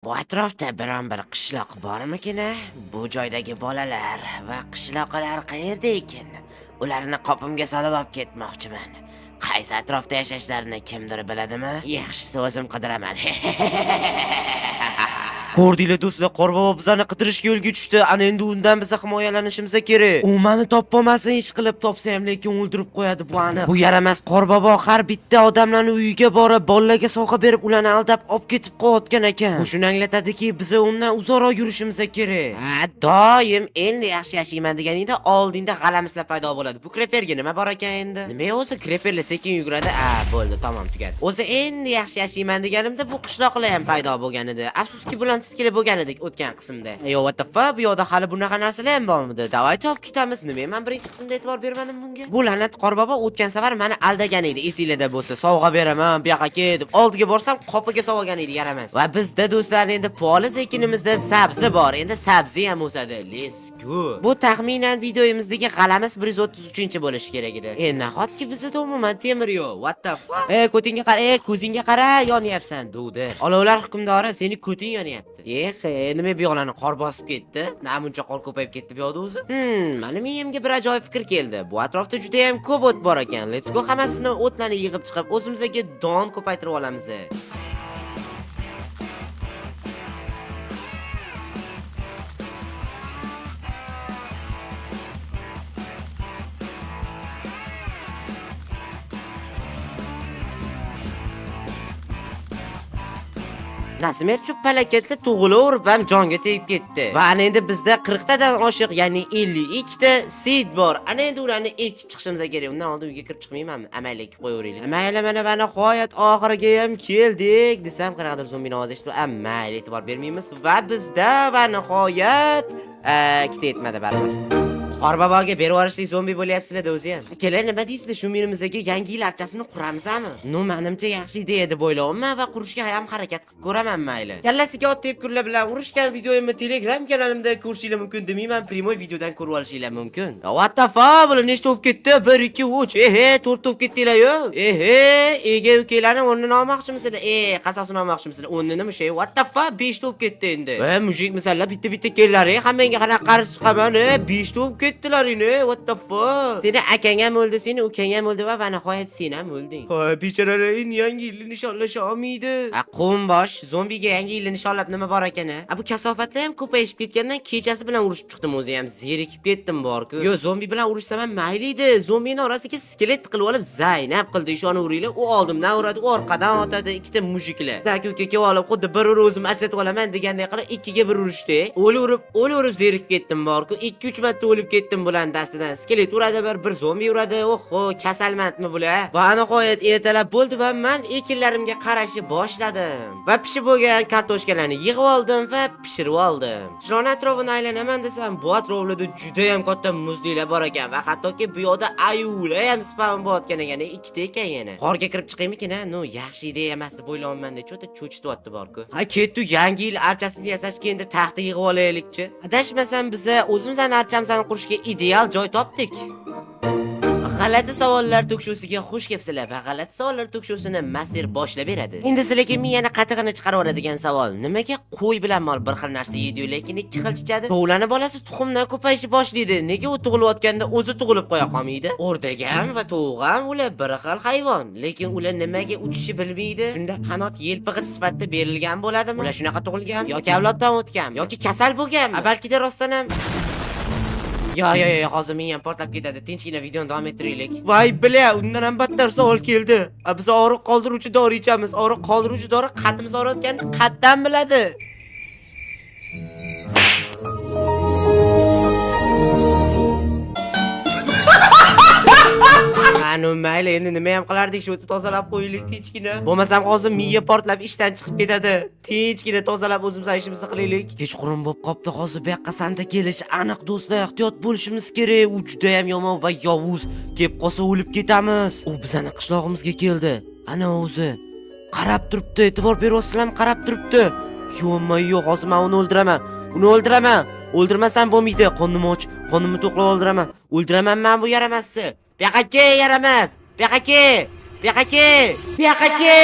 Bu atrofda biron bir qishloq bormikin? A? Bu joydagi bolalar va qishloqilar qayerda ekan? Ularni qopimga solib olib ketmoqchiman. Qaysi atrofda yashashlarini kimdir biladimi? Yaxshisi o'zim qidiraman. Ko'rdinglar do'stlar, Qorbobo bizani qidirishga yo'lga tushdi. Ana endi undan biza himoyalanishimiz kerak. U meni topolmasin hech qilib, topsa ham lekin o'ldirib qo'yadi bu aniq. Bu yaramas Qorbobo har bitta odamlarning uyiga borib, bolalarga sovg'a berib, ularni aldab olib ketib qo'yotgan ekan. Bu shuni anglatadiki, biza undan uzoqroq yurishimiz kerak. Ha, doim endi yaxshi yashayman deganingda oldingda g'alamislar paydo bo'ladi. Bu creeperga nima bor ekan endi? Nima o'zi creeperlar sekin yuguradi? A, bo'ldi, tamom tugadi. O'zi endi yaxshi yashayman deganimda bu qishloqlar ham paydo bo'lgan edi. Afsuski, bular tiskilib bo'lgan edik o'tgan qismda. Yo, what the fuck? Bu yoqda hali bunaqa narsalar ham bormidi? Давайте olib ketamiz. Nima, men birinchi qismda e'tibor bermadim bunga? Bu la'nat Qorbobo o'tgan safar meni aldagan edi. Esinglarda bo'lsa, sovg'a beraman, bu yoqqa kel deb. Oldiga borsam, qopiga solgan edi yaramas. Va bizda do'stlar endi poliz ekinimizda sabzi bor. Endi sabzi ham o'sadi. Let's go. Bu taxminan videomizdagi g'alamis 133-bo'lishi kerak edi. E, nahotki bizda umuman temir yo'q? What the fuck? E, ko'tingga qara, e, ko'zingga qara, yonyapsan, duvdi. Olovlar hukmdori, seni ko'ting yonyapti. Eh, nima bu yoqlarni qor bosib ketdi? Namuncha qor ko'payib ketdi bu yoqda o'zi? Mani miyamga bir ajoyib fikr keldi. Bu atrofda juda ham ko'p o't bor ekan. Let's go, hammasini o'tlarni yig'ib chiqib, o'zimizga don ko'paytirib olamiz. Nasmer shu palakatda tug'ilaverib ham jonga tegib ketdi. Va ana endi bizda 40 tadan oshiq, ya'ni 52 ta seed bor. Ana endi ularni ekib chiqishimiz kerak. Undan oldin uyga kirib chiqmaymanmi? Amayli ekib qo'yaveraylik. Mayli, mana va nihoyat oxiriga ham keldik desam, qanaqadir zombini ovozi eshitilib, mayli, e'tibor bermaymiz va bizda va nihoyat ikkita yetmadi baribir. Qorboboga berib yuborishlik zombi bo'lyapsizlar o'zi ham. Akalar, nima deysizlar, shu mirimizga yangi yil archasini quramizmi? Ну, menimcha yaxshi ideya deb o'ylayapman va qurishga ham harakat qilib ko'raman, mayli. Kallasiga ot tepkurlar bilan urushgan videoimni Telegram kanalimda ko'rishinglar mumkin demayman, прямой videodan ko'rib olishinglar mumkin. What the fuck? Bular nechta bo'lib ketdi? 1 2 3. Ehe, 4 bo'lib ketdinglar-yu. Ehe, ega ukalarni o'rnini olmoqchimisizlar? E, qasosini olmoqchimisizlar? O'rnini mushak. What the fuck? 5 ta bo'lib ketdi endi. E, mushukmisanlar, bitta-bitta kellari, hammangga qanaqa qarshi chiqaman? E, 5 ta bo'lib ketdilaring, e, what the fuck? Seni akang ham o'ldi, seni ukang ham o'ldi va nihoyat sen ham o'lding. Ha, bechoralar endi yangi yilni nishonlasha olmaydi. A, qo'mbosh, zombiga yangi yilni nishonlab nima bor ekan, a? A, bu kasofatlar ham ko'payishib ketgandan kechasi bilan urushib chiqdim o'zi ham, zerikib ketdim borku. Yo, zombi bilan urushsam ham mayli edi. Zombini orasiga skelet qilib olib Zaynab qildi, ishonaveringlar. U oldimdan uradi, u orqadan otadi, ikkita mushuklar. Aka uka kelib olib, xuddi bir ur o'zim ajratib olaman deganday qilib ikkiga bir urishdi. O'laverib, o'laverib zerikib ketdim borku. 2-3 marta o'lib ketdim bularning dastidan. Skelet uradi bir zombi uradi. Oho, kasalmandmi bular? Va nihoyat ertalab bo'ldi va men ekinlarimga qarashni boshladim. Va pishib bo'lgan kartoshkalarni yig'ib oldim va pishirib oldim. Qishloqni atrofini aylanaman desam, bu atroflarda juda ham katta muzliklar bor ekan va hattoki bu yoqda ayuvlar ham spawn bo'layotgan ekan, ikkita ekan yana. Qorga kirib chiqaymikin, ha? Ну, yaxshi ideya emas deb o'ylayapman-da, чё-то cho'chityapti borku. Ha, ketdi yangi yil archasini yasashga endi taxta yig'ib olaylikchi. Adashmasam biza o'zimizning archamizni qurishga ideal joy topdik. G'alati savollar tokshousiga xush kelibsizlar va g'alati savollar tokshousini master boshlab beradi. Endi sizlarga miyani qatig'ini chiqarib yuboradigan savol. Nimaga qo'y bilan mol bir xil narsa yeydi, lekin ikki xil chichadi? Tovuqlarni bolasi tuxumdan ko'payishni boshlaydi. Nega u tug'ilayotganda o'zi tug'ilib qo'ya qolmaydi? O'rdak ham va tovuq ham ular bir xil hayvon, lekin ular nimaga uchishni bilmaydi? Shunda qanot yelpig'ich sifatida berilgan bo'ladimi? Ular shunaqa tug'ilgan yoki avloddan o'tgan yoki kasal bo'lganmi? Balkida rostdan ham. Yo, yo, yo, hozir miyam portlab ketadi. Tinchgina videoni davom ettiraylik. Voy, бля, undan ham battar savol keldi. A, biz og'riq qoldiruvchi dori ichamiz. Og'riq qoldiruvchi dori qatimiz og'riyotganini qatdan biladi? Anu mayli, endi nima ham qilardik, shu yerda tozalab qo'yaylik tinchgina. Bo'lmasam hozir miya portlab ishdan chiqib ketadi. Tinchgina tozalab o'zimiz ishimizni qilaylik. Kechqurun bo'lib qopti, hozir bu yoqqa Santa kelishi aniq do'stlar, ehtiyot bo'lishimiz kerak. U juda ham yomon va yovuz. Kelib qolsa o'lib ketamiz. U bizani qishlog'imizga keldi. Ana o'zi. Qarab turibdi, e'tibor beryapsizlarmi? Qarab turibdi. Yo'q, hozir men uni o'ldiraman. Uni o'ldiraman. O'ldirmasam bo'lmaydi. Qornim och, qornimni to'qlab o'ldiraman. O'ldiraman men bu yaramasni. Bu yoqqa kel, yaramas. Bu yoqqa kel. Bu yoqqa kel. Bu yoqqa kel.